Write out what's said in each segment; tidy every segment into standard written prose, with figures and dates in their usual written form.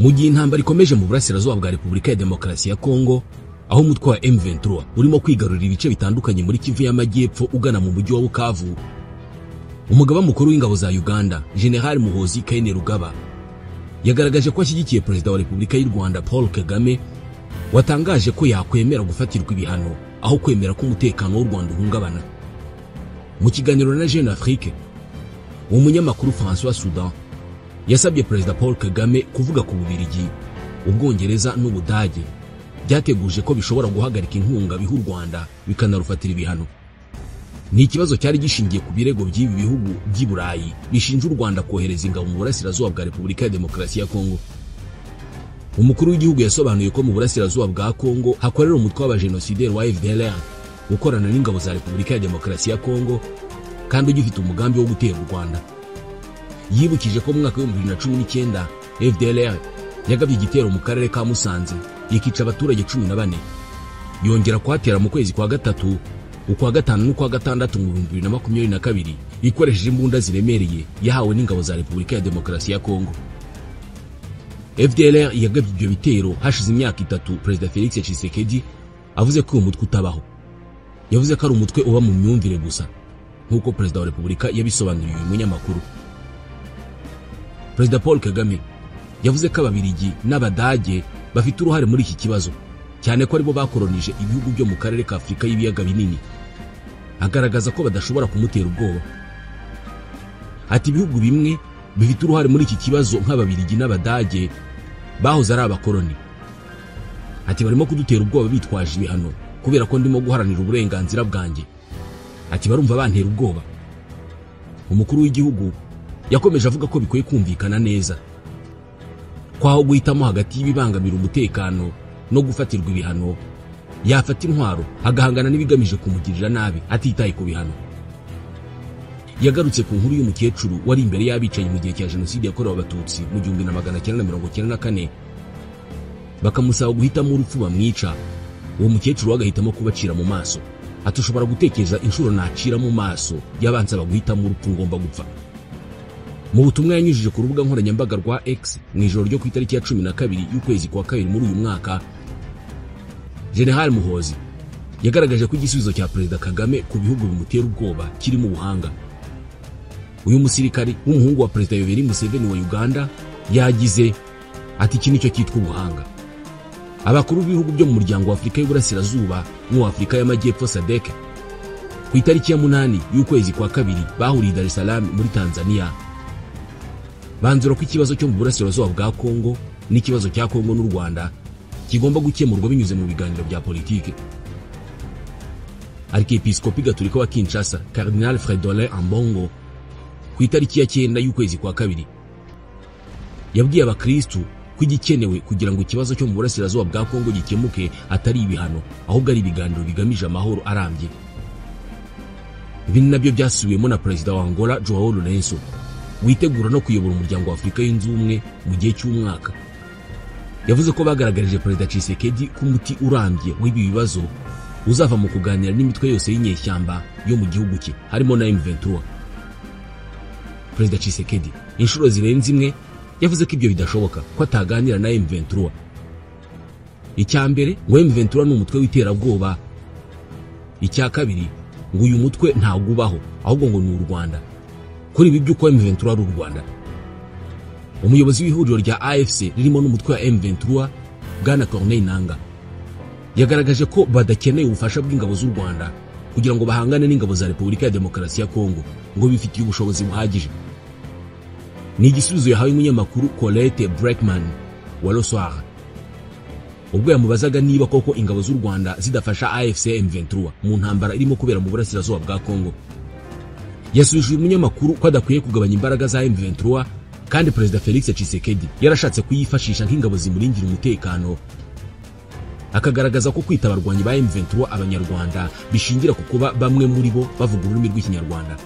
Mu gihe intambara ikomeje mu burasirazuba bwa Repubulika ya Demokarasi ya Kongo, aho umutwe wa M23 urimo kwigarurira ibice bitandukanye muri Kivu y'Amajyepfo ugana mu mujyi wa Bukavu, umugaba mukuru w'ingabo za Uganda, General Muhoozi Kainerugaba, yagaragaje ko ashyigikiye Perezida wa Repubulika y'u Rwanda Paul Kagame, watangaje ko yakwemera gufatirwa ibihano aho kwemera ko umutekano w'u Rwanda uhungabana. Mu kiganiro na Jeune Afrique, umunyamakuru François Soudan yasabye Perezida Paul Kagame kuvuga ku Bubiligi, Ubwongereza n'Ubudage byateguje ko bishobora guhagarika inkunga biha u Rwanda bikanarufatira ibihano. Ni ikibazo cyari gishingiye ku birego by'ibi bihugu by'i Burayi bishinja u Rwanda kohereza ingabo mu burasirazuba bwa Repubulika ya Demokarasi ya Kongo. Umukuru w'igihugu yasobanuye ko mu burasirazuba bwa Kongo hakorera umutwe w'abajenosideri wa FDLR ukorana n'ingabo za Repubulika ya Demokarasi ya Kongo kandi ugifite umugambi wo gutera u Rwanda. Yibukije ko mu mwaka wa 2019 FDLR yagabye igitero mu karere ka Musanze ikica abaturage 14, yongera kuhatera mu kwezi kwa gatatu, ukwa gatanu n'ukwa gatandatu mu 2022 ikoresheje imbunda ziremereye yahawe n'ingabo za Repubulika ya Demokarasi ya Kongo. FDLR yagabye ibyo bitero hashize imyaka 3 Perezida Felix Tshisekedi avuze ko uyu mutwe utabaho. Yavuze ko ari umutwe uba mu myumvire gusa, nk'uko Perezida wa Repubulika yabisobanuriye uyu munyamakuru. Perezida Paul Kagame yavuze ko Ababiligi n'Abadage bafite uruhare muri iki kibazo, cyane ko aribo bakoronije ibihugu byo mu karere ka Afurika y'ibiyaga binini, agaragaza ko badashobora kumutera ubwoba. Ati ibihugu bimwe bifite uruhare muri iki kibazo nk'Ababiligi n'Abadage bahoze ari abakoroni. Ati barimo kudutera ubwoba bitwaje ibihano kubera ko ndimo guharanira uburenganzira bwanjye. Ati barumva bantera ubwoba. Umukuru w'igihugu yakomeje avuga ko bikwiye kumvikana neza ko aho guhitamo hagati y'ibibangamira umutekano no gufatirwa ibihano, yafata intwaro agahangana n'ibigamije kumugirira nabi atitaye ku bihano. Yagarutse ku nkuru y'umukecuru wari imbere y'abicanyi mu gihe cya Jenoside yakorewe Abatutsi mu 1994, bakamusaba guhitamo urupfu bamwica, uwo mukecuru agahitamo kubacira mu maso. Ati ushobora gutekereza inshuro nacira mu maso yabansaba guhitamo urupfu ngomba gupfa. Mu butumwa yanyujije ku rubuga nkoranyambaga rwa X mu ijoro ryo ku itariki ya 12 y'ukwezi kwa kabiri muri uyu mwaka, General Muhoozi yagaragaje ko igisubizo cya Perezida Kagame ku bihugu bimutera ubwoba kirimo ubuhanga. Uyu musirikari w'umuhungu wa Perezida Yoweri Museveni wa Uganda yagize ati iki nicyo cyitwa ubuhanga. Abakuru b'ibihugu byo mu muryango wa Afurika y'Uburasirazuba n'uwa Afurika y'Amajyepfo SADC ku itariki ya 8 y'ukwezi kwa kabiri bahuriye Dar es Salaam muri Tanzania, banzura ko ikibazo cyo mu burasirazuba bwa Kongo n'ikibazo cya Kongo n'u Rwanda kigomba gukemurwa binyuze mu biganiro bya politike. Arkiyepiskopi Gatolika wa Kinshasa Cardinal Fridolin Ambongo ku itariki ya 9 y'ukwezi kwa kabiri yabwiye abakristu ko igikenewe kugira ngo ikibazo cyo mu burasirazuba bwa Kongo gikemuke atari ibihano, ahubwo ari ibiganiro bigamije amahoro arambye. Ibi nabyo byasubiwemo na Perezida wa Angola João Lourenço, witegura no kuyobora umuryango wa Afurika yunze ubumwe mu gihe cy'umwaka. Yavuze ko bagaragarije Perezida Tshisekedi ko umuti urambye w'ibi bibazo uzava mu kuganira n'imitwe yose y'inyeshyamba yo mu gihugu cye, harimo na M23. Perezida Tshisekedi inshuro zirenze imwe yavuze ko ibyo bidashoboka, ko ataganira na M23. Icya mbere ngo M23 ni umutwe w'iterabwoba. Icya kabiri ngo uyu mutwe ntabwo ubaho, ahubwo ngo ni u Rwanda. Kuri ibi by'uko M23 ari u Rwanda, umuyobozi w'ihuriro rya AFC ririmo n'umutwe wa M23 Bwana Corneille Nangaa yagaragaje ko badakeneye ubufasha bw'ingabo z'u Rwanda kugira ngo bahangane n'ingabo za Repubulika ya Demokarasi ya Kongo, ngo bifitiye ubushobozi buhagije. Ni igisubizo yahawe umunyamakuru Colette Braeckman wa Le Soir ubwo yamubazaga niba koko ingabo z'u Rwanda zidafasha AFC M23 mu ntambara irimo kubera mu burasirazuba bwa Kongo. Yasubije uyu munyamakuru ko adakwiye kugabanya imbaraga za M23 kandi Perezida Felix Tshisekedi yarashatse kuyifashisha nk'ingabo zimurindira umutekano, akagaragaza ko kwita abarwanyi ba M23 abanyarwanda bishingira ku kuba bamwe muri bo bavuga ururimi rw'Ikinyarwanda.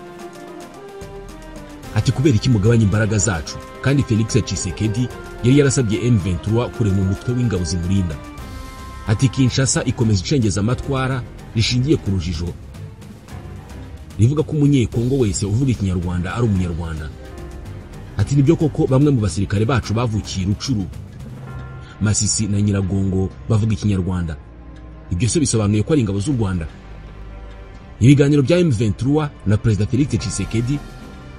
Ati kubera iki mugabanya imbaraga zacu kandi Felix Tshisekedi yari yarasabye M23 kurema umutwe w'ingabo zimurinda. Ati Kinshasa ikomeza icengeza amatwara rishingiye ku rujijo rivuga ko umunyekongo wese uvuga Ikinyarwanda ari umunyarwanda. Ati nibyo koko bamwe mu basirikare bacu bavukiye Rucuru, Masisi na Nyiragongo bavuga Ikinyarwanda. Ibyo se bisobanuye ko ari ingabo z'u Rwanda? Ibiganiro bya M23 na Perezida Felix Tshisekedi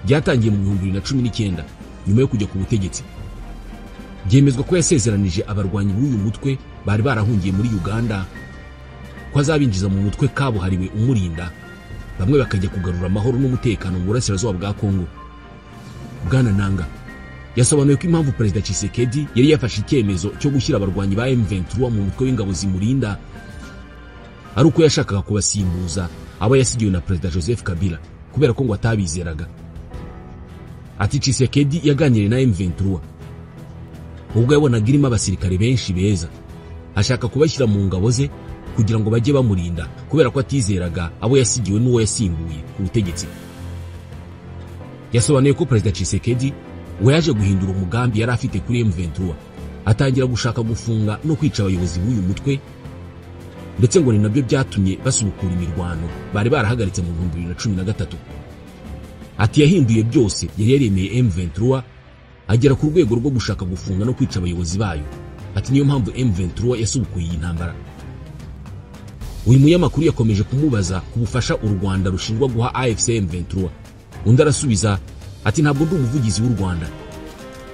byatangiye mu 2019 nyuma yo kujya ku butegetsi. Byemezwa ko yasezeranije abarwanyi b'uyu mutwe bari barahungiye muri Uganda ko azabinjiza mu mutwe kabuhariwe umurinda, bamwe bakajya kugarura amahoro n'umutekano mu burasirazuba bwa Kongo. Bwana Nanga yasobanuye ko impamvu Perezida Tshisekedi yari yafashe icyemezo cyo gushyira abarwanyi ba M23 mu mutwe w'ingabo zimurinda ari uko yashakaga kubasimbuza abo yasigiwe na Perezida Joseph Kabila, kubera ko ngo atabizeraga. Ati Tshisekedi yaganiriye na M23 ubwo yabonaga irimo abasirikare benshi beza, ashaka kubashyira mu ngabo ze kugira ngo bajye bamurinda, kubera ko atizeraga abo yasigiwe n'uwo yasimbuye ku butegetsi. Yasobanuye ko Perezida Tshisekedi we yaje guhindura umugambi yari afite kuri M23, atangira gushaka gufunga no kwica abayobozi b'uyu mutwe, ndetse ngo ni nabyo byatumye basubukura imirwano bari barahagaritse mu 2013. Ati yahinduye byose yari yaremeye M23, agera ku rwego rwo gushaka gufunga no kwica abayobozi bayo. Ati niyo mpamvu M23 yasubukuye iyi ntambara. Uyu munyamakuru yakomeje kumubaza ku bufasha u Rwanda rushinjwa guha AFC M23. Undi arasubiza ati ntabwo ndi umuvugizi w'u Rwanda.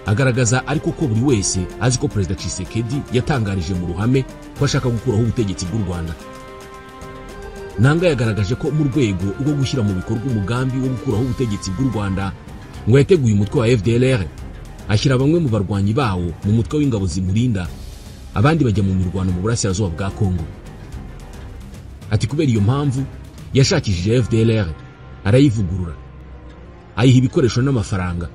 Agaragaza ariko ko buri wese azi ko Perezida Tshisekedi yatangarije mu ruhame ko ashaka gukuraho ubutegetsi bw'u Rwanda. Nanga yagaragaje ko mu rwego rwo gushyira mu bikorwa umugambi wo gukuraho ubutegetsi bw'u Rwanda ngo yateguye umutwe wa FDLR, ashyira bamwe mu barwanyi bawo mu mutwe w'ingabo zimurinda, abandi bajya mu mirwano mu burasirazuba bwa Kongo. Ati kubera iyo mpamvu yashakishije FDLR arayivugurura, ayiha ibikoresho n'amafaranga,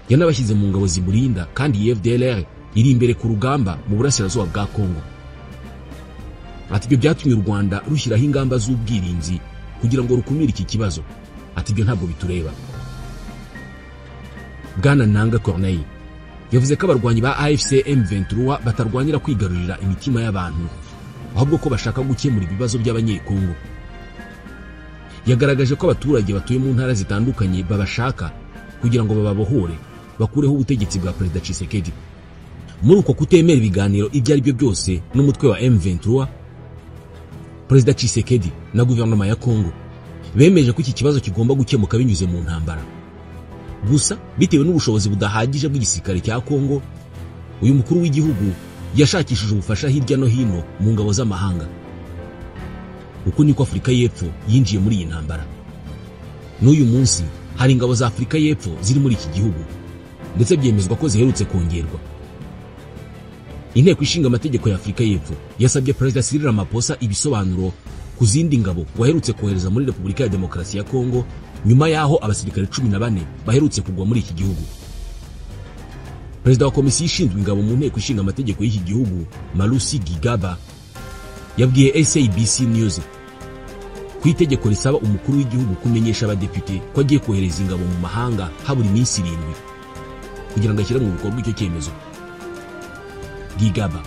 yanabashyize mu ngabo zimurinda, kandi iyi FDLR iri imbere ku rugamba mu burasirazuba bwa Kongo. Ati ibyo byatumye u Rwanda rushyiraho ingamba z'ubwirinzi kugira ngo rukumire iki kibazo. Ati ibyo ntabwo bitureba. Bwana Nanga Corneille yavuze ko abarwanyi ba AFC M23 batarwanira kwigarurira imitima y'abantu, ahubwo ko bashaka gukemura ibibazo by'abanyekongo. Yagaragaje ko abaturage batuye mu ntara zitandukanye babashaka kugira ngo bababohore, bakureho ubutegetsi bwa Perezida Tshisekedi. Muri uko kutemera ibiganiro ibyo ari byo byose n'umutwe wa M23, Perezida Tshisekedi na guverinoma ya Kongo bemeje ko iki kibazo kigomba gukemuka binyuze mu ntambara. Gusa bitewe n'ubushobozi budahagije bw'igisirikare cya Kongo, uyu mukuru w'igihugu yashakishije ubufasha hirya no hino mu ngabo z'amahanga. Uko niko Afurika y'Epfo yinjiye muri iyi ntambara. N'uyu munsi hari ingabo za Afurika y'Epfo ziri muri iki gihugu, ndetse byemezwa ko ziherutse kongerwa. Inteko ishinga amategeko ya Afurika y'Epfo yasabye Perezida Cyril Ramaphosa ibisobanuro ku zindi ngabo waherutse kohereza muri Repubulika ya Demokarasi ya Kongo nyuma yaho abasirikare 14 baherutse kugwa muri iki gihugu. Perezida wa komisiyo ishinzwe ingabo mu nteko ishinga amategeko y'iki gihugu, Malusi Gigaba, yabwiye SABC News ku itegeko risaba umukuru w'igihugu kumenyesha abadepite ko agiye kohereza ingabo mu mahanga habura iminsi 7 kugira ngo ashyire mu bikorwa icyo cyemezo. Gigaba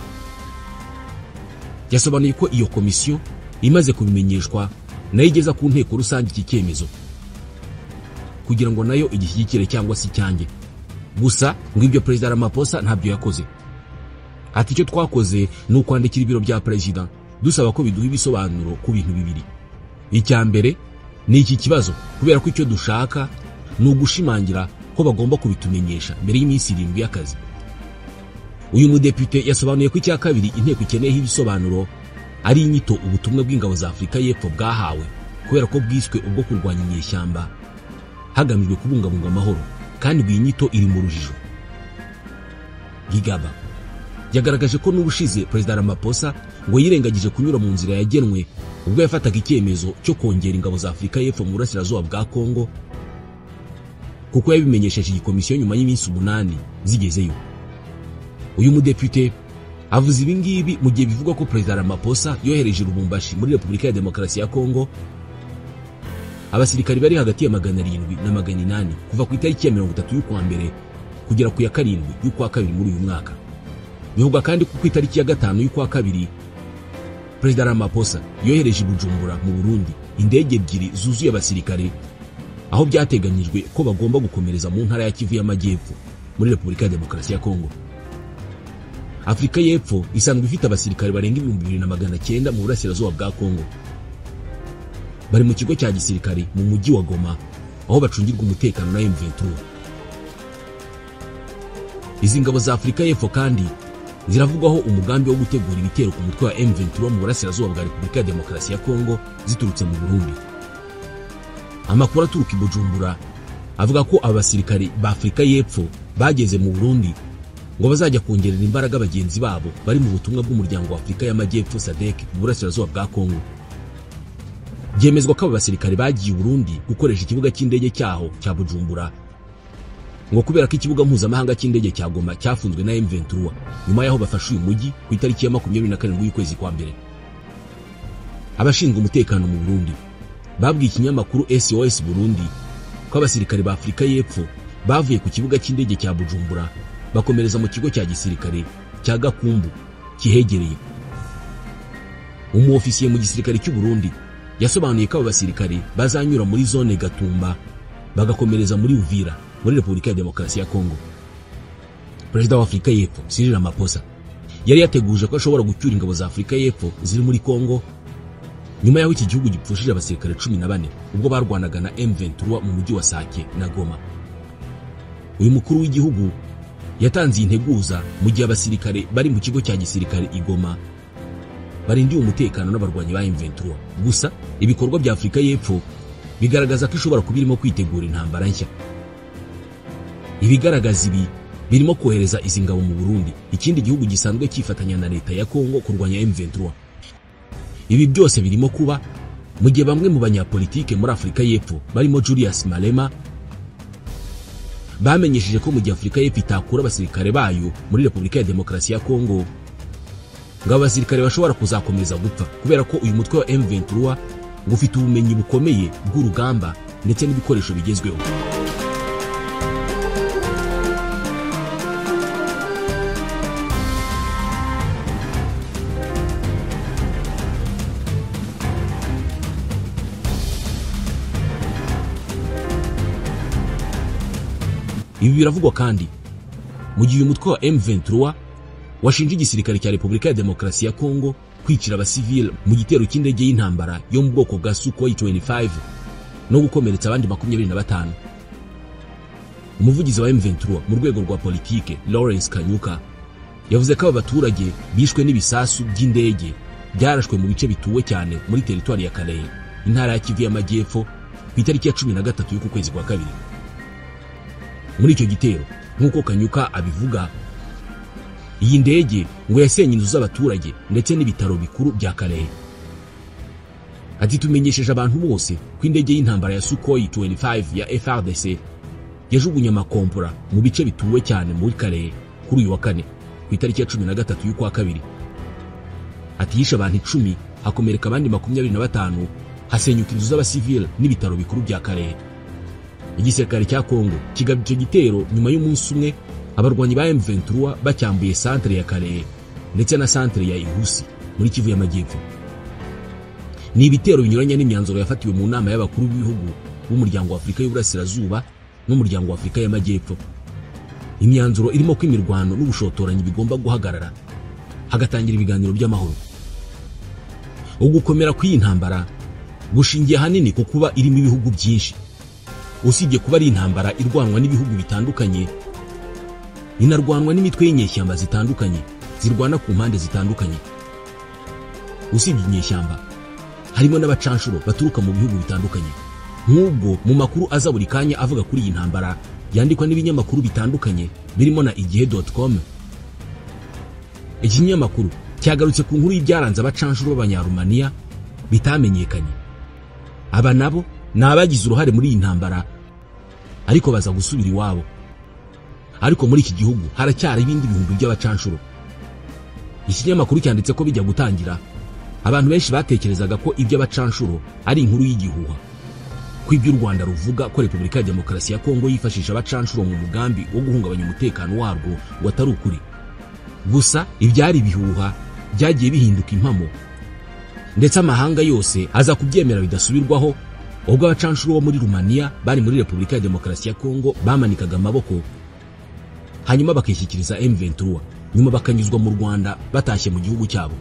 yasobanuye ko iyo komisiyo imaze kubimenyeshwa nayo igeza ku nteko rusange iki cyemezo kugira ngo nayo igishyigikire cyangwa se icyange. Gusa ngo ibyo Perezida Ramaphosa ntabyo yakoze. Ati icyo twakoze ni ukwandikira ibiro bya Perezida dusaba ko biduha ibisobanuro ku bintu bibiri. Icya mbere ni iki kibazo, kubera ko icyo dushaka ni ugushimangira ko bagomba kubitumenyesha mbere y'iminsi 7 y'akazi. Uyu mudepite yasobanuye ko icya kabiri inteko ikeneyeho ibisobanuro ari inyito ubutumwa bw'ingabo za Afurika y'Epfo bwahawe, kubera ko bwiswe ubwo kurwanya inyeshyamba hagamijwe kubungabunga amahoro, kandi iyi nyito iri mu rujijo. Gigaba yagaragaje ko n'ubushize Perezida Ramaphosa ngo yirengagije kunyura mu nzira yagenwe ubwo yafataga icyemezo cyo kongera ingabo za Afurika y'Epfo mu burasirazuba bwa Kongo, kuko yabimenyesheje iyi komisiyo nyuma y'iminsi 8 zigezeyo. Uyu mudepite avuze ibi ngibi mu gihe bivugwa ko Perezida Ramaphosa yohereje Lubumbashi muri Repubulika ya Demokarasi ya Kongo abasirikari bari hagati ya 700 na 800 kuva ku itariki ya 30 y'ukwa mbere kugera ku ya 7 y'ukwa kabiri muri uyu mwaka. Bivugwa kandi ko ku itariki ya 5 y'ukwa kabiri Perezida Ramaphosa yohereje Bujumbura mu Burundi indege 2 zuzuye abasirikare, aho byateganyijwe ko bagomba gukomereza mu ntara ya Kivu y'Amajyepfo muri Repubulika ya Demokarasi ya Kongo. Afurika y'Epfo isanzwe ifite abasirikare barenga 2900 mu burasirazuba bwa Kongo. Bari mu kigo cya gisirikare mu mujyi wa Goma, aho bacungirwa umutekano na M23. Izi ngabo za Afurika y'Epfo kandi ziravugwaho umugambi wo gutegura ibitero ku mutwe wa M23 mu burasirazuba bwa Repubulika ya Demokarasi ya Kongo ziturutse mu Burundi. Amakuru aturuka i Bujumbura avuga ko abasirikare ba Afurika y'Epfo bageze mu Burundi ngo bazajya kongerera imbaraga bagenzi babo bari mu butumwa bw'umuryango wa Afurika y'Amajyepfo SADC mu burasirazuba bwa Kongo. Byemezwa ko aba basirikare bagiye i Burundi gukoresha ikibuga cy'indege cyaho cya Bujumbura, ngo kubera ko ikibuga mpuzamahanga cy'indege cya Goma cyafunzwe na M23 nyuma y'aho bafashe uyu mujyi ku itariki ya 27 y'ukwezi kwa mbere. Abashinzwe umutekano mu Burundi babwiye ikinyamakuru SOS Burundi ko abasirikare ba Afurika y'Epfo bavuye ku kibuga cy'indege cya Bujumbura bakomereza mu kigo cya gisirikare cya Gakumbu kihegereye. Umuofisiye mu gisirikare cy'u Burundi yasobanuye ko abo basirikare bazanyura muri zone Gatumba bagakomereza muri Uvira muri Repubulika ya Demokarasi ya Kongo. Perezida wa Afurika y'Epfo Cyril Ramaphosa yari yateguje ko ashobora gucyura ingabo za Afurika y'Epfo ziri muri Kongo nyuma y'aho iki gihugu gipfushije abasirikare 14 ubwo barwanaga na M23 mu mujyi wa Sake na Goma. Uyu mukuru w'igihugu yatanze integuza mu gihe abasirikare bari mu kigo cya gisirikare i Goma barindiye umutekano n'abarwanyi ba M23. Gusa ibikorwa bya Afurika y'Epfo bigaragaza ko ishobora kuba irimo kwitegura intambara nshya. Ibigaragaza ibi birimo kohereza izi ngabo mu Burundi, ikindi gihugu gisanzwe cyifatanya na leta ya Kongo kurwanya M23. Ibi byose birimo kuba mu gihe bamwe mu banyapolitike muri Afurika y'Epfo barimo Julius Malema bamenyesheje ko mu gihe Afurika y'Epfo itakura abasirikare bayo muri Repubulika ya Demokarasi ya Kongo, ngo abasirikare bashobora kuzakomeza gupfa kubera ko uyu mutwe wa M23 ngo ufite ubumenyi bukomeye bw'urugamba ndetse n'ibikoresho bigezweho. Ibi biravugwa kandi mu gihe uyu mutwe wa M23 washinje igisirikare cya Repubulika ya Demokarasi ya Kongo kwicira abasivile mu gitero cy'indege y'intambara yo mu bwoko bwa Sukhoi 25 no gukomeretsa abandi 25. Umuvugizi wa M23 mu rwego rwa politike Lawrence Kanyuka yavuze ko aba baturage bishwe n'ibisasu by'indege byarashwe mu bice bituwe cyane muri teritwari ya Kalehe, intara ya Kivu y'Amajyepfo, ku itariki ya 13 y'uku kwezi kwa kabiri. Muri icyo gitero nk'uko Kanyuka abivuga, iyi ndege ngo yasenye inzu z'abaturage ndetse n'ibitaro bikuru bya Kalehe. Ati tumenyesheje abantu bose ko indege y'intambara ya Sukhoi 25 ya FARDC yajugunye amakompora mu bice bituwe cyane muri Kalehe kuri uyu wa kane ku itariki ya 13 y'ukwa kabiri. Ati yishe abantu 10, hakomereka abandi 25, hasenyuka inzu z'abasivile n'ibitaro bikuru bya Kalehe. Igisirikare cya Kongo kigabye icyo gitero nyuma y'umunsi umwe abarwanyi ba M23 bacyambuye centre ya Kalehe ndetse na centre ya Ihusi muri Kivu y'Amajyepfo. Ni ibitero binyuranye n'imyanzuro yafatiwe mu nama y'abakuru b'ibihugu b'umuryango wa Afurika y'Uburasirazuba n'umuryango wa Afurika y'Amajyepfo. Imyanzuro irimo ko imirwano n'ubushotoranyi bigomba guhagarara hagatangira ibiganiro by'amahoro. Ugukomera kw'iyi ntambara gushingiye ahanini ku kuba irimo ibihugu byinshi. Usibye kuba ari intambara irwanwa n'ibihugu bitandukanye, inarwanwa n'imitwe y'inyeshyamba zitandukanye zirwana ku mpande zitandukanye. Usibye inyeshyamba harimo n'abacanshuro baturuka mu bihugu bitandukanye. Nk'ubwo mu makuru aza buri kanya avuga kuri iyi ntambara yandikwa n'ibinyamakuru bitandukanye birimo na igihe.com. Ikinyamakuru cyagarutse ku nkuru y'ibyaranze abacanshuro b'Abanyarumaniya bitamenyekanye. Aba nabo ni abagize uruhare muri iyi ntambara ariko baza gusubira iwabo. Ariko muri iki gihugu haracyari ibindi bihumbi by'abacanshuro. Ikinyamakuru cyanditse ko bijya gutangira abantu benshi batekerezaga ko iby'abacanshuro ari inkuru y'igihuha, ko ibyo u Rwanda ruvuga ko Repubulika ya Demokarasi ya Kongo yifashisha abacanshuro mu mugambi wo guhungabanya umutekano warwo ngo atari ukuri. Gusa ibyari bihuha byagiye bihinduka impamo, ndetse amahanga yose aza kubyemera bidasubirwaho ubwo abacanshuro bo muri Rumaniya bari muri Repubulika ya Demokarasi ya Kongo bamanikaga amaboko hanyuma bakishyikiriza M23. nyuma bakanyuzwa mu Rwanda batashye mu gihugu cyabo.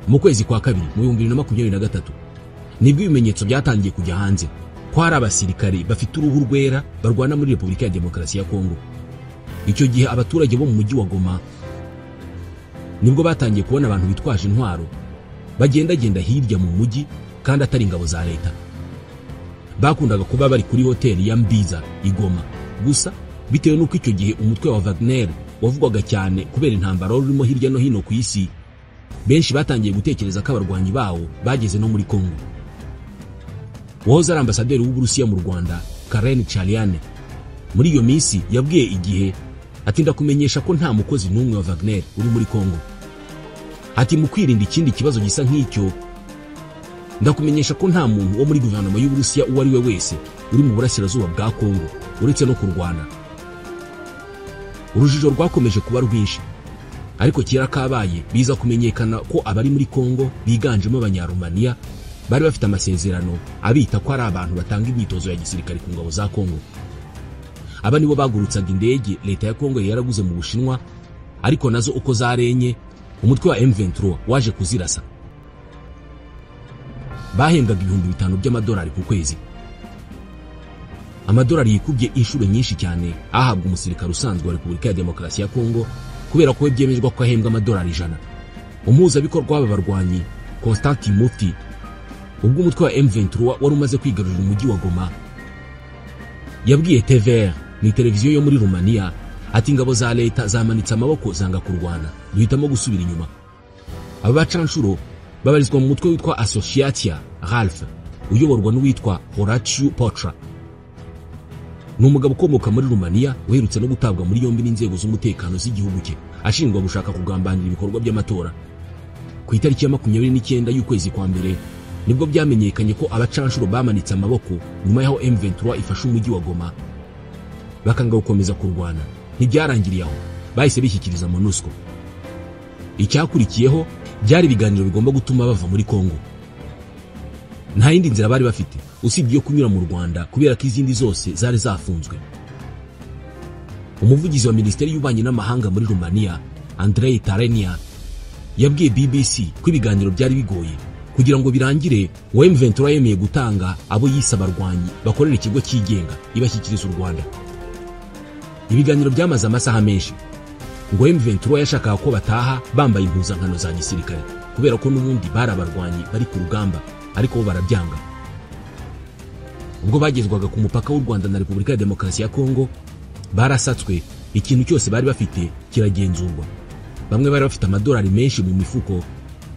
Mu kwezi kwa kabiri mu 2023 nibwo ibimenyetso byatangiye kujya hanze ko hari abasirikare bafite uruhu rwera barwana muri Repubulika ya Demokarasi ya Kongo. Icyo gihe abaturage bo mu mujyi wa Goma nibwo batangiye kubona abantu bitwaje intwaro bagendagenda hirya mu mujyi kandi atari ingabo za leta. Bakundaga kuba bari kuri hoteli ya Mbiza i Goma gusa bitewe n'uko icyo gihe umutwe wa Wagner wavugwaga cyane kubera intambara rurimo hirya no hino ku isi, benshi batangiye gutekereza ko abarwanyi bawo bageze no muri Kongo. Wahoze ari ambasaderi w'Uburusiya mu Rwanda Karen Chaliane muri iyo minsi yabwiye Igihe ati ndakumenyesha ko nta mukozi n'umwe wa Wagner uri muri Kongo. Ati mu kwirinda ikindi kibazo gisa nk'icyo, ndakumenyesha ko nta muntu wo muri guverinoma y'Uburusiya uwo ari we wese uri mu burasirazuba bwa Kongo uretse no kurwana. Urujijo rwakomeje kuba rwinshi, ariko kera kabaye biza kumenyekana ko abari muri Kongo biganjemo Abanyarumaniya bari bafite amasezerano abita ko ari abantu batanga imyitozo ya gisirikare ku ngabo za Kongo. Aba nibo bagurutsaga indege leta ya Kongo yaraguze mu Bushinwa, ariko nazo uko zarenye umutwe wa M23 waje kuzirasa. Bahembwaga 5,000 by'amadolari ku kwezi, amadolari yikubye inshuro nyinshi cyane ahabwa umusirikare usanzwe wa Repubulika ya Demokarasi ya Kongo, kubera ko byemejwe ko ahembwa amadolari 100. Umuhuzabikorwa w'aba barwanyi Constantin Mufti, ubwo umutwe wa M23 wari umaze kwigarurira umujyi wa Goma, yabwiye TVR, ni televiziyo yo muri Romania, ati ingabo za leta zamanitse amaboko zanga kurwana, duhitamo gusubira inyuma. Aba bacanshuro babarizwa mu mutwe witwa Associatia Ralph uyoborwa n'uwitwa Horatiu Potra. Ni umugabo ukomoka muri Romania uherutse no gutabwa muri yombi n'inzego z'umutekano z'igihugu cye ashinjwa gushaka kugambanira ibikorwa by'amatora. Ku itariki ya 29 y'ukwezi kwa mbere nibwo byamenyekanye ko abacanshuro bamanitse amaboko nyuma y'aho M23 ifashe umujyi wa Goma bakanga gukomeza kurwana. Ntibyarangiriye aho, bahise bishyikiriza MONUSCO. Icyakurikiyeho byari ibiganiro bigomba gutuma bava muri Kongo. Nta yindi nzira bari bafite usibye yo kunyura mu Rwanda kubera ko izindi zose zari zafunzwe. Umuvugizi wa Minisiteri y'Ububanyi n'Amahanga muri Romania, Andrei Tarenia, yabwiye BBC ko ibiganiro byari bigoye kugira ngo birangire. Wa M23 yemeye gutanga abo yise abarwanyi bakorera ikigo cyigenga ibashyikiriza u Rwanda. Ibiganiro byamaze amasaha menshi. Ngo M23 yashakaga ko bataha bambaye impuzankano za gisirikare kubera ko n'ubundi bari abarwanyi bari ku rugamba, ariko bo barabyanga. Ubwo bagezwaga ku mupaka w'u Rwanda na Repubulika ya Demokarasi ya Kongo, barasatswe, ikintu cyose bari bafite kiragenzurwa. Bamwe bari bafite amadolari menshi mu mifuko,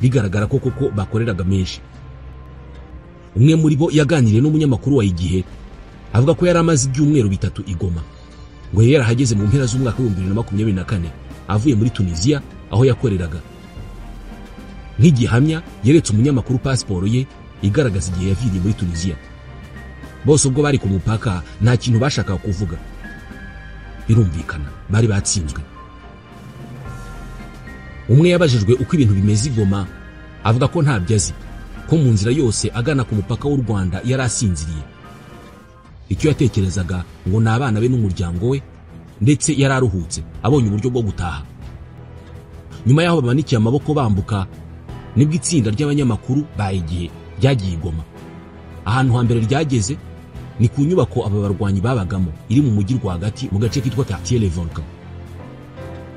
bigaragara ko koko bakoreraga menshi. Umwe muri bo yaganiriye n'umunyamakuru wa Igihe avuga ko yari amaze ibyumweru 3 i Goma. Ngo yari yarahageze mu mpera z'umwaka wa 2024 avuye muri Tunisia aho yakoreraga. Nk'igihamya yeretse umunyamakuru pasiporo ye igaragaza igihe yaviriye muri Tunisia. Bose ubwo bari ku mupaka nta kintu bashakaga kuvuga. Birumvikana bari batsinzwe. Umwe yabajijwe uko ibintu bimeze i Goma avuga ko ntabyo azi, ko mu nzira yose agana ku mupaka w'u Rwanda yari asinziriye. Icyo yatekerezaga ngo ni abana be n'umuryango we, ndetse yari aruhutse abonye uburyo bwo gutaha. Nyuma y'aho bamanikiye amaboko bambuka, nibwo itsinda ry'abanyamakuru ba Igihe ryagiye i Goma. Ahantu hambere ryageze ni ku nyubako aba barwanyi babagamo iri mu mujyi rwagati mu gace kitwa Quartier Le Volcan.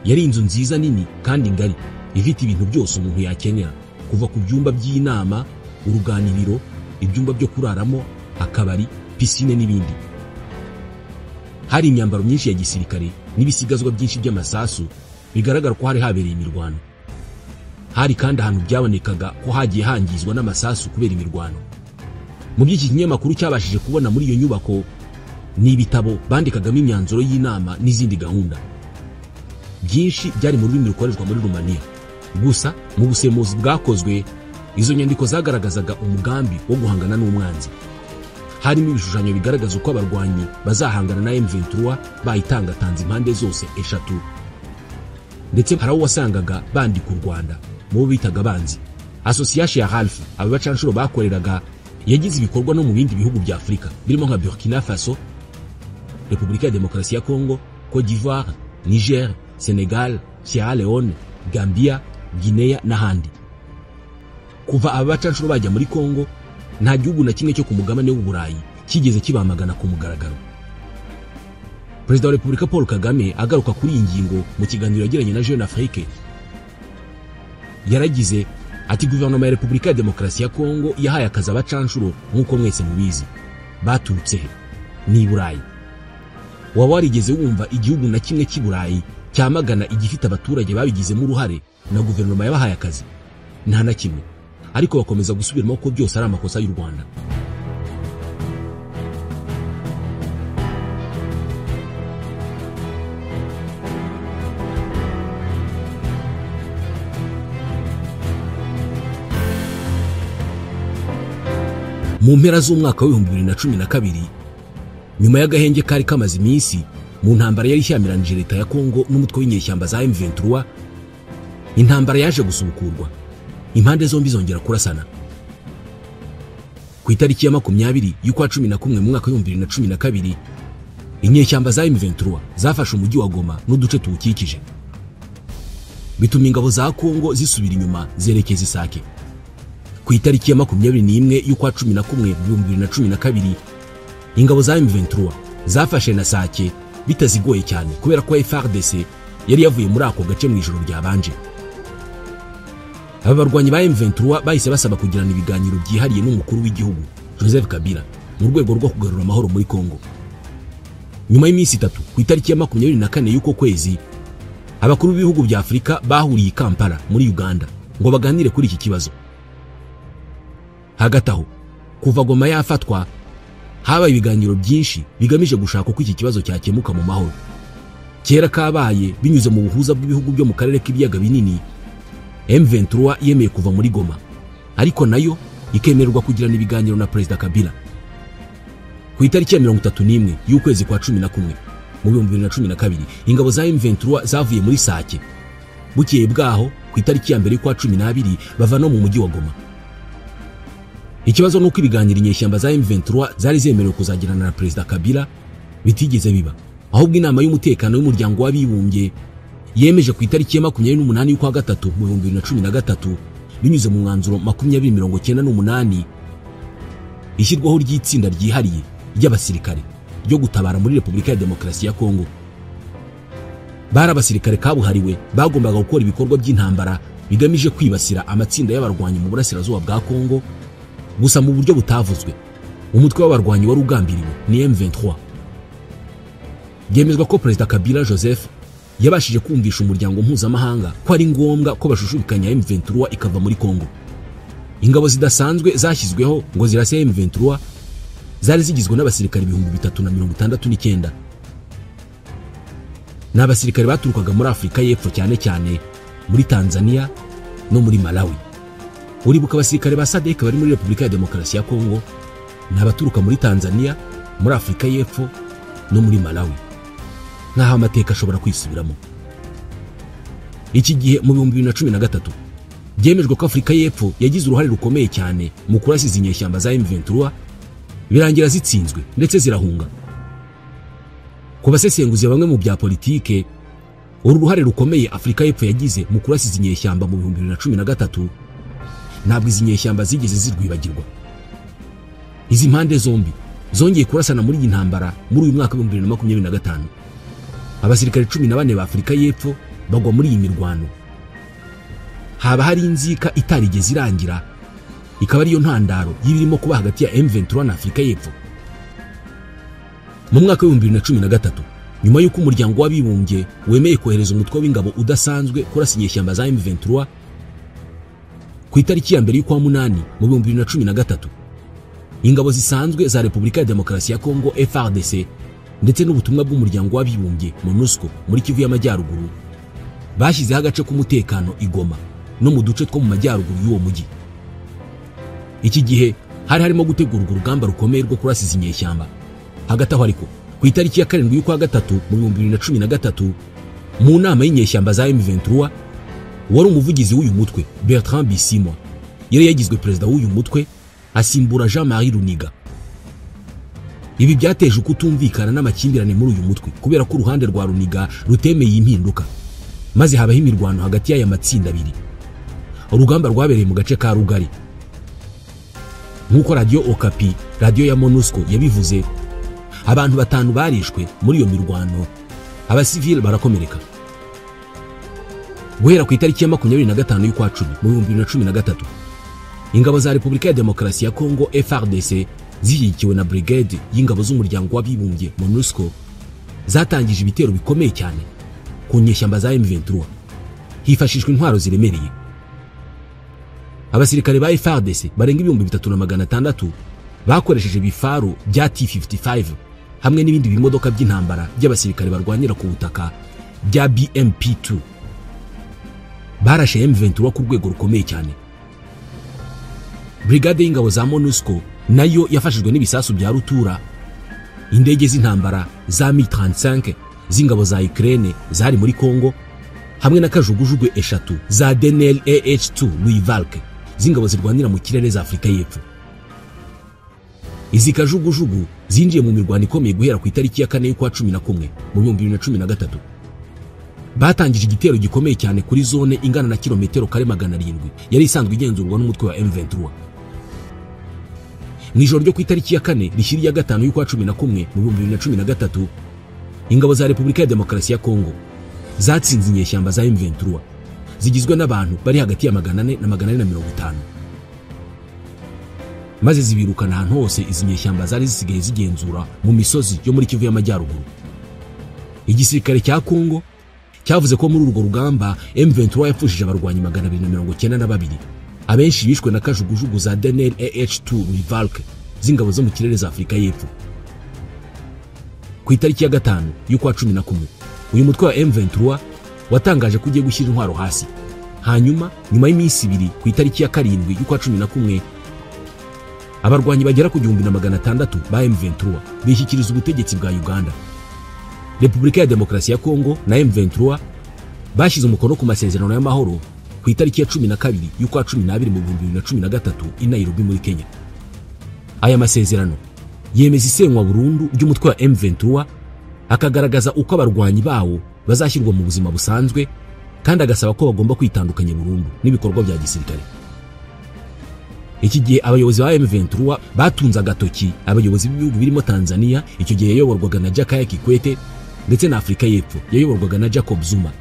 Yari inzu nziza nini kandi ngari, ifite ibintu byose umuntu yakenera, kuva ku byumba by'inama, uruganiriro, ibyumba byo kuraramo, akabari, pisine n'ibindi. Hari imyambaro myinshi ya gisirikare n'ibisigazwa byinshi by'amasasu bigaragara ko hari habereye imirwano. Hari kandi ahantu byabonekaga ko hagiye hangizwa n'amasasu kubera imirwano. Mu by'iki kinyamakuru cyabashije kubona muri iyo nyubako ni ibitabo bandikagamo imyanzuro y'inama n'izindi gahunda. Byinshi byari mu rurimi rukoreshwa muri Romania. Gusa mu busemuzi bwakozwe, izo nyandiko zagaragazaga umugambi wo guhangana n'umwanzi. Harimo ibishushanyo bigaragaza uko abarwanyi bazahangana na M23 bayitangatanze impande zose 3. Ndetse hari aho wasangaga bandika u Rwanda mu bo bitaga abanzi. Association ya Ralph aba bacanshuro bakoreraga yagize ibikorwa no mu bindi bihugu bya Afurika birimo nka Burkina Faso, Repubulika ya Demokarasi ya Kongo, Côte d'Ivoire, Niger, Senegal, Sierra Leone, Gambia, Guinea n'ahandi. Kuva aba bacanshuro bajya muri Kongo, nta gihugu na kimwe cyo ku mugabane w'Uburayi kigeze kibamagana ku mugaragaro. Perezida wa Repubulika Paul Kagame agaruka kuri iyi ngingo mu kiganiro yagiranye na Jeune Afrique, yaragize ati: "Guverinoma ya Repubulika ya Demokarasi ya Kongo yahaye akazi abacanshuro nk'uko mwese mubizi. Baturutse he? Ni i Burayi. Waba warigeze wumva igihugu na kimwe cy'i Burayi cyamagana igifite abaturage babigizemo uruhare na guverinoma yabahaye akazi? Nta na kimwe. Ariko bakomeza gusubiramo ko byose ari amakosa y'u Rwanda." Mu mpera z'umwaka w'ibihumbi 2012, nyuma y'agahenge kari kamaze iminsi mu ntambara yari ishyamiranyije leta ya Kongo n'umutwe w'inyeshyamba za M23, intambara yaje gusubukurwa, impande zombi zongera kurasana. Ku itariki ya 20 y'ukwa 11 mu mwaka w'ibihumbi 2012, inyeshyamba za M23 zafashe umujyi wa Goma n'uduce tuwukikije, bituma ingabo za Kongo zisubira inyuma zerekeza Isake. Ku itariki ya 21 y'ukwa 11 mu 2012, ingabo za M23 zafashe na Sake bitazigoye cyane kubera ko FARDC yari yavuye muri ako gace mu ijoro ryabanje. Aba barwanyi ba M23 bahise basaba kugirana ibiganiro byihariye n'umukuru w'igihugu Joseph Kabila mu rwego rwo kugarura amahoro muri Kongo. Nyuma y'iminsi itatu, ku itariki ya 24 y'uko kwezi, abakuru b'ibihugu bya Afurika bahuriye i Kampala muri Uganda ngo baganire kuri iki kibazo. Hagati aho, kuva Goma yafatwa, habaye ibiganiro byinshi bigamije gushaka uko iki kibazo cyakemuka mu mahoro. Kera kabaye, binyuze mu buhuza bw'ibihugu byo mu karere k'ibiyaga binini, M23 yemeye kuva muri Goma, ariko nayo ikemererwa kugirana ibiganiro na Perezida Kabila. Ku itariki ya 31 y'ukwezi kwa 11 mu 2012, ingabo za M23 zavuye muri Sake. Bukeye bwaho, ku itariki ya 2 y'ukwa 12, bava no mu mujyi wa Goma. Ikibazo nuko ibiganiro inyeshyamba za M23 zari zemerewe kuzagirana na Perezida Kabila bitigeze biba, ahubwo inama y'umutekano y'umuryango w'abibumbye yemeje ku itariki ya 28 y'ukwa 3 mu 2013, binyuze mu mwanzuro 2098, ishyirwaho ry'itsinda ryihariye ry'abasirikare ryo gutabara muri Repubulika ya Demokarasi ya Kongo. Bari abasirikare kabuhariwe bagombaga gukora ibikorwa by'intambara bigamije kwibasira amatsinda y'abarwanyi mu burasirazuba bwa Kongo, gusa mu buryo butavuzwe. Umutwe w'abarwanyi wari ugambiriwe ni M23. Byemezwa ko Perezida Kabila Joseph yabashije kumvisha umuryango mpuzamahanga ko ari ngombwa ko bashushubikanya M23 ikava muri Kongo. Ingabo zidasanzwe zashyizweho ngo zirase M23 zari zigizwe n'abasirikare 3069. Ni abasirikare baturukaga muri Afurika y'Epfo, cyane cyane muri Tanzania no muri Malawi. Uribuka abasirikare ba SADC bari muri Repubulika ya Demokarasi ya Kongo ni abaturuka muri Tanzania, muri Afurika y'Epfo no muri Malawi. Nkaho amateka ashobora kwisubiramo. Iki gihe mu 2013 byemejwe ko Afurika y'Epfo yagize uruhare rukomeye cyane mu kurasiza inyeshyamba za M23, birangira zitsinzwe ndetse zirahunga. Ku basesenguzi bamwe mu bya politike, uru ruhare rukomeye Afurika y'Epfo yagize mu kurasiza inyeshyamba mu 2013 ntabwo izi nyeshyamba zigeze zirwibagirwa. Izi mpande zombi zongeye kurasana muri iyi ntambara muri uyu mwaka wa 2025. Abasirikare 14 ba Afurika y'Epfo bagwa muri iyi mirwano. Haba hari inzika itarigeze irangira, ikaba ariyo ntandaro y'ibirimo kuba hagati ya M23 na Afurika y'Epfo. Mu mwaka wa 2013, nyuma y'uko umuryango w'abibumbye wemeye kohereza umutwe w'ingabo udasanzwe kurasa inyeshyamba za M23, ku itariki ya 2 y'ukwa 8 mu 2013, ingabo zisanzwe za Repubulika ya Demokarasi ya Kongo FARDC ndetse n'ubutumwa bw'umuryango w'abibumbye MONUSCO muri Kivu y'Amajyaruguru bashyizeho agace k'umutekano i Goma no mu duce two mu majyaruguru y'uwo mujyi. Iki gihe hari harimo gutegurwa urugamba rukomeye rwo kurasiza inyeshyamba. Hagati aho ariko, ku itariki ya 7 y'ukwa 3 mu 2013, mu nama y'inyeshyamba za M23, wari umuvugizi w'uyu mutwe Bertrand Bisimwa yari yagizwe perezida w'uyu mutwe asimbura Jean-Marie Runiga. Ibi byateje ukutumvikana n'amakimbirane muri uyu mutwe kubera ko uruhande rwa Runiga rutemeye impinduka. Maze habaho imirwano hagati y'aya matsinda abiri. Urugamba rwabereye mu gace ka Rugari. Nk'uko Radio Okapi, radio ya MONUSCO, yabivuze, abantu 5 barishwe muri iyo mirwano, abasivile barakomereka. Guhera ku itariki ya 25 y'ukwa 10 mu 2013, ingabo za Repubulika ya Demokarasi ya Kongo FARDC zishyigikiwe na brigade y'ingabo z'umuryango w'abibumbye MONUSCO zatangije ibitero bikomeye cyane ku nyeshyamba za M23 hifashishwa intwaro ziremereye. Abasirikare ba FARDC barenga 3600 bakoresheje ibifaru bya T55 hamwe n'ibindi bimodoka by'intambara by'abasirikare barwanira ku butaka bya BMP2. Barashe M23 ku rwego rukomeye cyane. Brigade y'ingabo za MONUSCO nayo yafashijwe n'ibisasu bya rutura, indege z'intambara za Mi-35 z'ingabo za Ukraine zari muri Kongo, hamwe na kajugujugu 3 za Denel AH-2 Louis-Valk z'ingabo zirwanira mu kirere za Afurika y'Epfo. Izi kajugujugu zinjiye mu mirwano ikomeye guhera ku itariki ya 4 y'ukwa 11 mu 2013. Batangije igitero gikomeye cyane kuri zone ingana na kilometero kare 700 yari isanzwe igenzurwa n'umutwe wa M23. Mu ijoro ryo ku itariki ya 4 rishyira ya 5 y'ukwa 11 mu 2013, ingabo za Repubulika ya Demokarasi ya Kongo zatsinze inyeshyamba za M23 zigizwe n'abantu bari hagati ya 400 na 450, maze zibirukana ahantu hose izi nyeshyamba zari zisigaye zigenzura mu misozi yo muri Kivu y'Amajyaruguru. Igisirikare cya Kongo cyavuze ko muri urwo rugamba M23 yapfushije abarwanyi 292, abenshi bishwe na kajugujugu za Denel AH-2 Louis-Valk z'ingabo zo mu kirere za Afurika y'Epfo. Ku itariki ya 5 y'ukwa 11, uyu mutwe wa M23 watangaje ko ugiye gushyira intwaro hasi. Hanyuma nyuma y'iminsi 2 ku itariki ya 7 y'ukwa 11, abarwanyi bagera ku 1600 ba M23 bishyikiriza ubutegetsi bwa Uganda. Repubulika ya Demokarasi ya Kongo na M23 bashyize umukono ku masezerano y'amahoro ku itariki ya 12 y'ukwa 12 mu 2013 i Nairobi muri Kenya. Aya masezerano yemeza isenywa burundu ry'umutwe wa M23, akagaragaza uko abarwanyi bawo bazashyirwa mu buzima busanzwe, kandi agasaba ko bagomba kwitandukanya burundu n'ibikorwa bya gisirikare. Iki gihe abayobozi ba M23 batunze agatoki abayobozi b'ibihugu birimo Tanzania, icyo gihe yayoborwaga na Jakaya Kikwete, ndetse na Afurika y'Epfo yayoborwaga na Jacob Zuma,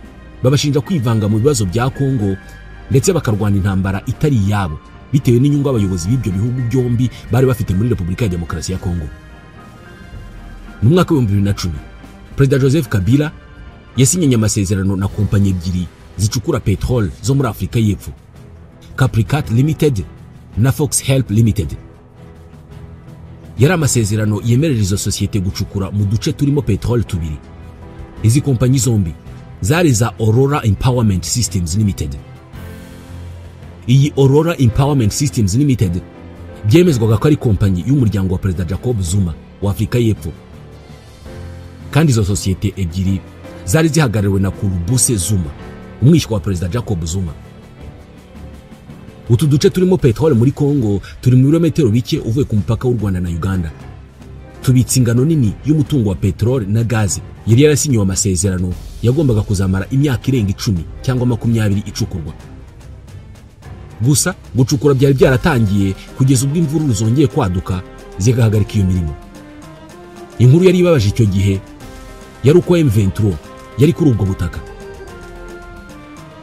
babashinja kwivanga mu bibazo bya Kongo ndetse bakarwana intambara itari iyabo bitewe n'inyungu abayobozi b'ibyo bihugu byombi bari bafite muri Repubulika ya Demokarasi ya Kongo. Mu mwaka wa 2010, Perezida Joseph Kabila yasinyanye amasezerano na kompanyi ebyiri zicukura petrol zo muri Afurika y'Epfo, Capricat Limited na Fox Help Limited. Yari amasezerano yemerera izo sosiyete gucukura mu duce turimo petrol tubiri. Izi kompanyi zombi zari za Aurora Empowerment Systems Limited. Iyi Aurora Empowerment Systems Limited byemezwaga ko ari kompanyi y'umuryango wa Perezida Jacob Zuma wa Afurika y'Epfo, kandi izo sosiyete ebyiri zari zihagarariwe na Kurubuse Zuma, umwishywa wa Perezida Jacob Zuma. Utu duce turimo petrole muri Kongo turi mu birometero bike uvuye ku mupaka w'u Rwanda na Uganda. Tubitse ingano nini y'umutungo wa petrole na gaze yari yarasinyiwe amasezerano yagombaga kuzamara imyaka irenga 10 cyangwa 20 icukurwa. Gusa gucukura byari byaratangiye kugeza ubwo imvururu zongeye kwaduka zigahagarika iyo mirimo. Inkuru yari ibabaje icyo gihe yari uko M23 yari kuri ubwo butaka.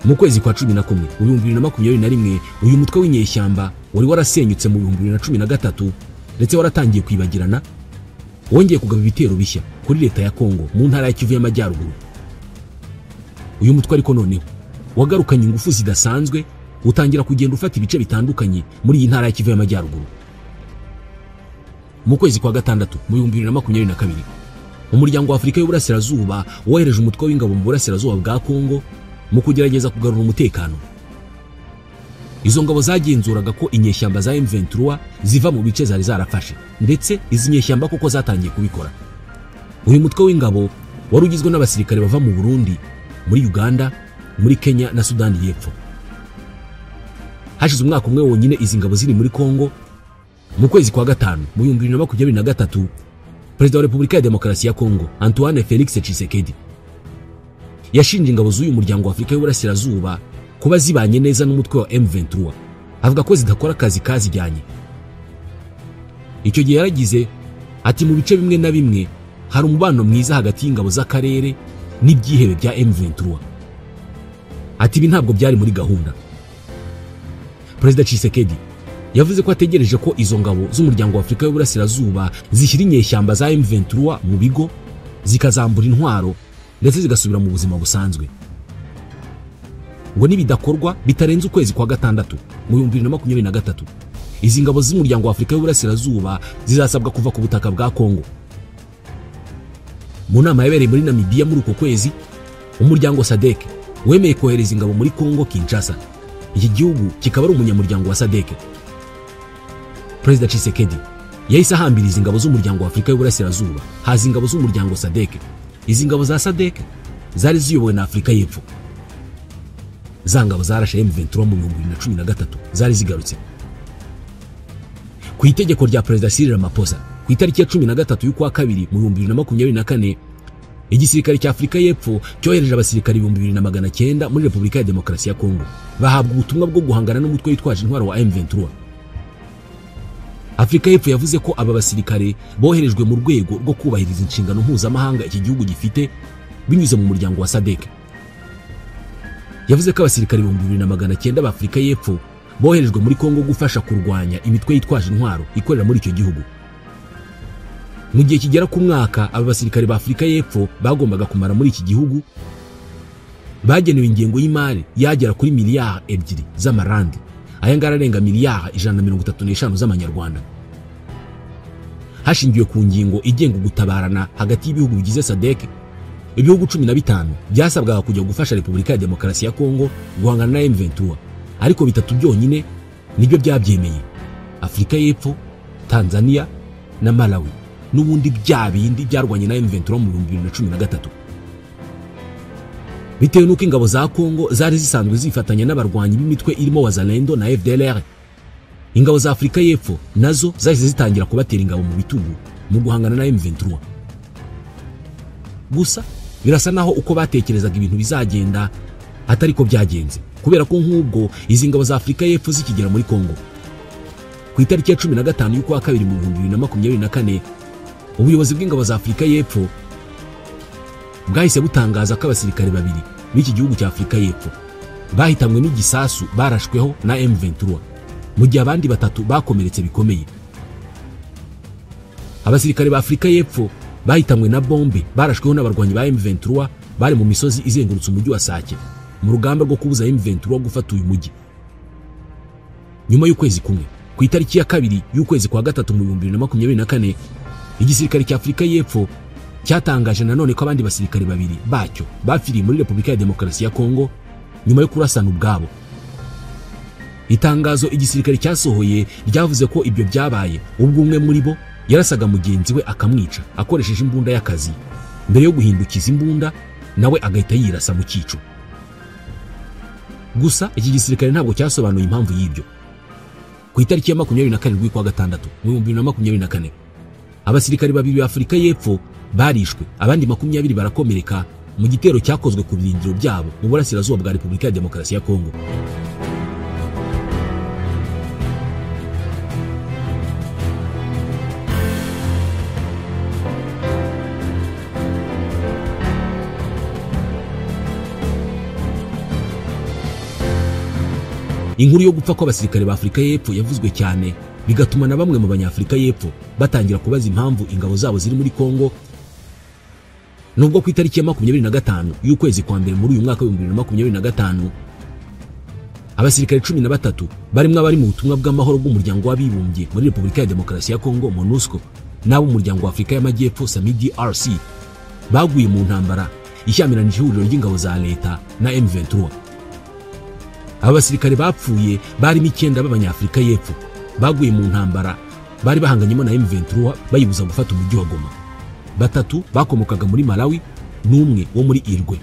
Mu kwezi kwa 11 mu 2021, uyu mutwe w'inyeshyamba wari warasenyutse mu 2013 ndetse waratangiye kwibagirana, wongeye kugaba ibitero bishya kuri leta ya Kongo mu ntara ya Kivu y'Amajyaruguru. Uyu mutwe ariko noneho wagarukanye ingufu zidasanzwe, utangira kugenda ufata ibice bitandukanye muri iyi ntara ya Kivu y'Amajyaruguru. Mu kwezi kwa 6 mu 2022, umuryango wa Afurika y'Uburasirazuba wohereje umutwe w'ingabo mu burasirazuba bwa Kongo mu kugerageza kugarura umutekano. Izo ngabo zagenzuraga ko inyeshyamba za M23 ziva mu bice zari zarafashe, ndetse izi nyeshyamba koko zatangiye kubikora. Uyu mutwe w'ingabo wari ugizwe n'abasirikare bava mu Burundi, muri Uganda, muri Kenya na Sudani y'Epfo. Hashize umwaka umwe wonyine izi ngabo ziri muri Kongo. Mu kwezi kwa 5 mu 2023, Perezida wa Repubulika ya Demokarasi ya Kongo Antoine Felix Tshisekedi yashinje ingabo z'uyu muryango wa Afurika y'Uburasirazuba kuba zibanye neza n'umutwe wa M23, avuga ko zidakora akazi kazijyanye. Icyo gihe yaragize ati mu bice bimwe na bimwe hari umubano mwiza hagati y'ingabo z'akarere n'ibyihebe bya M23. Ati ibi ntabwo byari muri gahunda. Perezida Tshisekedi yavuze ko ategereje ko izo ngabo z'umuryango wa Afurika y'Uburasirazuba zishyira inyeshyamba za M23 mu bigo, zikazambura intwaro ndetse zigasubira mu buzima busanzwe. Ngo nibidakorwa bitarenze ukwezi kwa gatandatu mu 2023, izi ngabo z'umuryango wa Afurika y'Uburasirazuba zizasabwa kuva ku butaka bwa Kongo. Mu nama yabereye muri Namibia muri uko kwezi, umuryango SADC wemeye kohereza ingabo muri Kongo Kinshasa, iki gihugu kikaba ari umunyamuryango wa SADC. Perezida Tshisekedi yahise ahambiriza ingabo z'umuryango wa Afurika y'Uburasirazuba, haza ingabo z'umuryango SADC. Izi ngabo za SADC zari ziyobowe na Afurika y'Epfo. Za ngabo zarashe M23 mu 2013 zari zigarutse. Ku itegeko rya Perezida Cyril Ramaphosa ku itariki ya 13 y'ukwa kabiri mu 2024, igisirikare cya Afurika y'Epfo cyohereje abasirikare 2900 muri Repubulika ya Demokarasi ya Kongo, bahabwa ubutumwa bwo guhangana n'umutwe witwaje intwaro wa M23. Afurika y'Epfo yavuze ko aba basirikare boherejwe mu rwego rwo kubahiriza inshingano mpuzamahanga iki gihugu gifite binyuze mu muryango wa SADC. Yavuze ko abasirikare 2900 ba Afurika y'Epfo boherejwe muri Kongo gufasha kurwanya imitwe yitwaje intwaro ikorera muri icyo gihugu. Mu gihe kigera ku mwaka, aba basirikare ba Afurika y'Epfo bagombaga kumara muri iki gihugu bagenewe ingengo y'imari yagera kuri miliyari 2 z'amarandi, aya ngara arenga miliyari 135 z'amanyarwanda. Hashingiwe ku ngingo igenga gutabarana hagati y'ibihugu bigize SADC, ibihugu 15 byasabwaga kujya gufasha Repubulika ya Demokarasi ya Kongo guhangana na M23, ariko bitatu byonyine nibyo byabyemeye: Afurika y'Epfo, Tanzania na Malawi, n'ubundi bya bindi byarwanye na M23 mu 2013. Bitewe n'uko ingabo za Kongo zari zisanzwe zifatanya n'abarwanyi b'imitwe irimo Wazalendo na FDLR, ingabo za Afurika y'Epfo nazo zahise zitangira kubatera ingabo mu bitugu mu guhangana na M23. Gusa birasa naho uko batekerezaga ibintu bizagenda atari ko byagenze, kubera ko nk'ubwo izi ngabo za Afurika y'Epfo zikigera muri Kongo ku itariki ya 15 y'ukwa kabiri mu 2024, ubuyobozi bw'ingabo za Afurika y'Epfo bwahise butangaza ko abasirikare babiri b'iki gihugu cya Afurika y'Epfo bahitanwe n'igisasu barashweho na M23, mu gihe abandi batatu bakomeretse bikomeye. Abasirikare ba Afurika y'Epfo bahitanwe na bombe barashweho n'abarwanyi ba M23 bari mu misozi izengurutse umujyi wa Sake mu rugamba rwo kubuza M23 gufata uyu mujyi. Nyuma y'ukwezi kumwe, ku itariki ya 2 y'ukwezi kwa gatatu mu 2024, igisirikare cya Afurika y'Epfo cyatangaje nanone ko abandi basirikare babiri bacyo bapfiriye muri Repubulika ya Demokarasi ya Kongo nyuma yo kurasana ubwabo. Itangazo igisirikare cyasohoye ryavuze ko ibyo byabaye ubwo umwe muri bo yarasaga mugenzi we akamwica akoresheje imbunda y'akazi, mbere yo guhindukiza imbunda nawe agahita yirasa mu cyico. Gusa iki gisirikare ntabwo cyasobanuye impamvu y'ibyo. Ku itariki ya 27 kwa gatandatu mu 2024, abasirikare babiri ba Afurika y'Epfo barishwe, abandi 20 barakomereka mu gitero cyakozwe ku birindiro byabo mu burasirazuba bwa Repubulika ya Demokarasi ya Kongo. Inkuru yo gupfa kw'abasirikare ba Afurika y'Epfo yavuzwe cyane, bigatuma na bamwe mu banyafurika y'Epfo batangira kubaza impamvu ingabo zabo ziri muri Kongo, nubwo ku itariki ya 25 y'ukwezi kwa mbere muri uyu mwaka wa 2025 abasirikare 13 barimo abari mu butumwa bw'amahoro bw'umuryango w'abibumbye muri Repubulika ya Demokarasi ya Kongo MONUSCO n'abo umuryango wa Afurika y'Amajyepfo SAMIDRC baguye mu ntambara ishyamiranyije ihuriro ry'ingabo za leta na M23. Aba basirikare bapfuye barimo 9 b'abanyafurika y'Epfo baguye mu ntambara bari bahanganyemo na M23 bayibuza gufata umujyi wa Goma. Batatu bakomokaga muri Malawi n'umwe wo muri Irwe.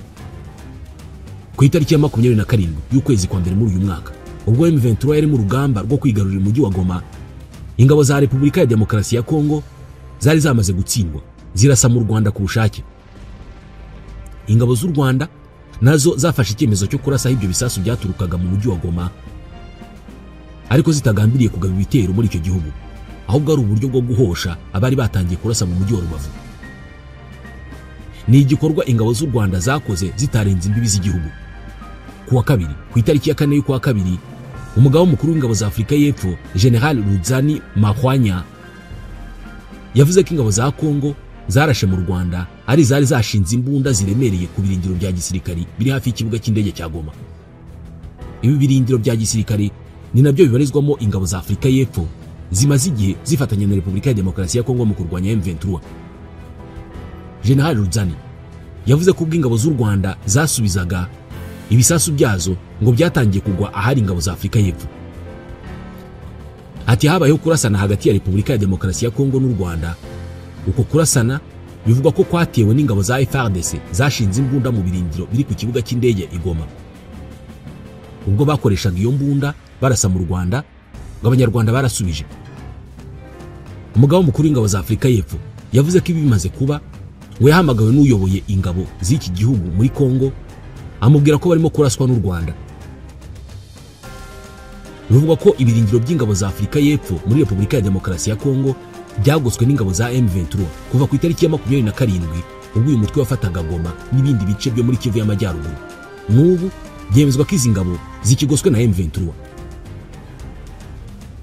Ku itariki ya 27 y'ukwezi kwa mbere muri uyu mwaka, ubwo M23 yari mu rugamba rwo kwigarurira umujyi wa Goma, ingabo za Repubulika ya Demokarasi ya Kongo zari zamaze gutsindwa zirasa mu Rwanda ku bushake. Ingabo z'u Rwanda nazo zafashe icyemezo cyo kurasa ibyo bisasu byaturukaga mu mujyi wa Goma, ariko zitagambiriye kugaba ibitero muri icyo gihugu, ahubwo ari uburyo bwo guhosha abari batangiye kurasa mu mujyi wa Rubavu. Ni igikorwa ingabo z'u Rwanda zakoze zitarenze imbibi z'igihugu. Kuwa kabiri, ku itariki ya 4 y'ukwa kabiri, umugaba mukuru w'ingabo za Afurika y'Epfo General Rudzani Makhwanya yavuze ko ingabo za Kongo zarashe mu Rwanda ari zari zashinze imbunda ziremereye ku birindiro bya gisirikari biri hafi y'ikibuga cy'indege cya Goma. Ibi birindiro bya gisirikari ni nabyo bibarizwamo ingabo za Afurika y'Epfo zimaze igihe zifatanya na Repubulika ya Demokarasi ya Kongo mu kurwanya M23. General Rudzani yavuze ko ubwo ingabo z'u Rwanda zasubizaga ibisasu byazo ngo byatangiye kugwa ahari ingabo za Afurika y'Epfo. Ati habayeho kurasana hagati ya Repubulika ya Demokarasi ya Kongo n'u Rwanda. Uko kurasana bivugwa ko kwatewe n'ingabo za FARDC zashinze imbunda mu birindiro biri ku kibuga cy'indege i Goma. Ubwo bakoreshaga iyo mbunda barasa mu Rwanda, ngo abanyarwanda barasubije. Umugaba mukuru w'ingabo za Afurika y'Epfo yavuze ko ibi bimaze kuba ngo yahamagawe n'uyoboye ingabo z'iki gihugu muri Kongo, amubwira ko barimo kuraswa n'u Rwanda. Bivugwa ko ibirindiro by'ingabo za Afurika y'Epfo muri Repubulika ya Demokarasi ya Kongo byagoswe n'ingabo za M23 kuva ku itariki ya 27 ubwo uyu mutwe wafataga Goma n'ibindi bice byo muri Kivu y'Amajyaruguru. N'ubu byemezwa ko izi ngabo zikigoswe na M23.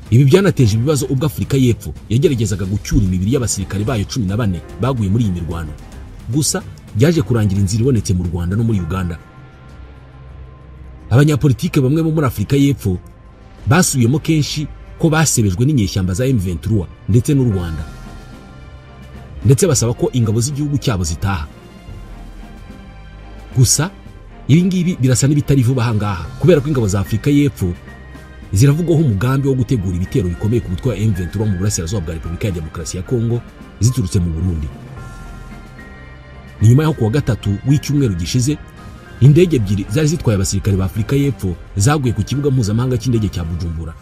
Ibi byanateje ibibazo ubwo Afurika y'Epfo yageragezaga gucyura imibiri y'abasirikare bayo 14 baguye muri iyi mirwano. Gusa byaje kurangira inzira ibonetse mu Rwanda no muri Uganda. Abanyapolitike bamwe bo muri Afurika y'Epfo basubiyemo kenshi ko basebejwe n'inyeshyamba za M23 ndetse n'u Rwanda, ndetse basaba ko ingabo z'igihugu cyabo zitaha. Gusa ibi ngibi birasa n'ibitari vuba aha ngaha, kubera ko ingabo za Afurika y'Epfo ziravugwaho umugambi wo gutegura ibitero bikomeye ku mutwe wa M23 mu burasirazuba bwa Repubulika ya Demokarasi ya Kongo ziturutse mu Burundi. Ni nyuma y'aho kuwa gatatu w'icyumweru gishize indege ebyiri zari zitwaye abasirikare ba Afurika y'Epfo zaguye ku kibuga mpuzamahanga cy'indege cya Bujumbura.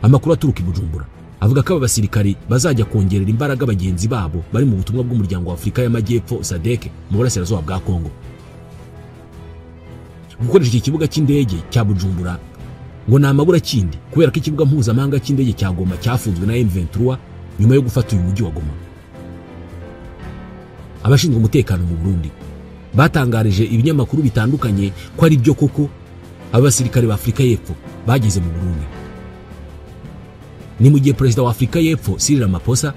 Amakuru aturuka i Bujumbura avuga ko aba basirikare bazajya kongerera imbaraga bagenzi babo bari mu butumwa bw'umuryango wa Afurika y'Amajyepfo SADC mu burasirazuba bwa Kongo. Gukoresha iki kibuga cy'indege cya Bujumbura ngo ni amabura kindi, kubera ko ikibuga mpuzamahanga cy'indege cya Goma cyafunzwe na M23 nyuma yo gufata uyu mujyi wa Goma. Abashinzwe umutekano mu Burundi batangarije ibinyamakuru bitandukanye ko ari byo koko abasirikare ba Afurika y'Epfo bageze mu Burundi. Ni mu gihe Perezida wa Afurika y'Epfo Cyril Ramaphosa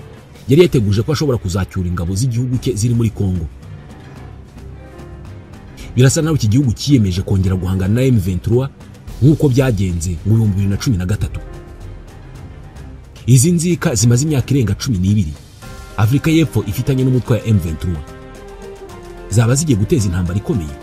yari yateguje ko ashobora kuzacyura ingabo z'igihugu cye ziri muri Kongo. Birasa naho iki gihugu cyiyemeje kongera guhangana na M23 nk'uko byagenze mu 2013. Izi nzika zimaze imyaka irenga 12 Afurika y'Epfo ifitanye n'umutwe wa M23 zaba zigiye guteza intambara ikomeye.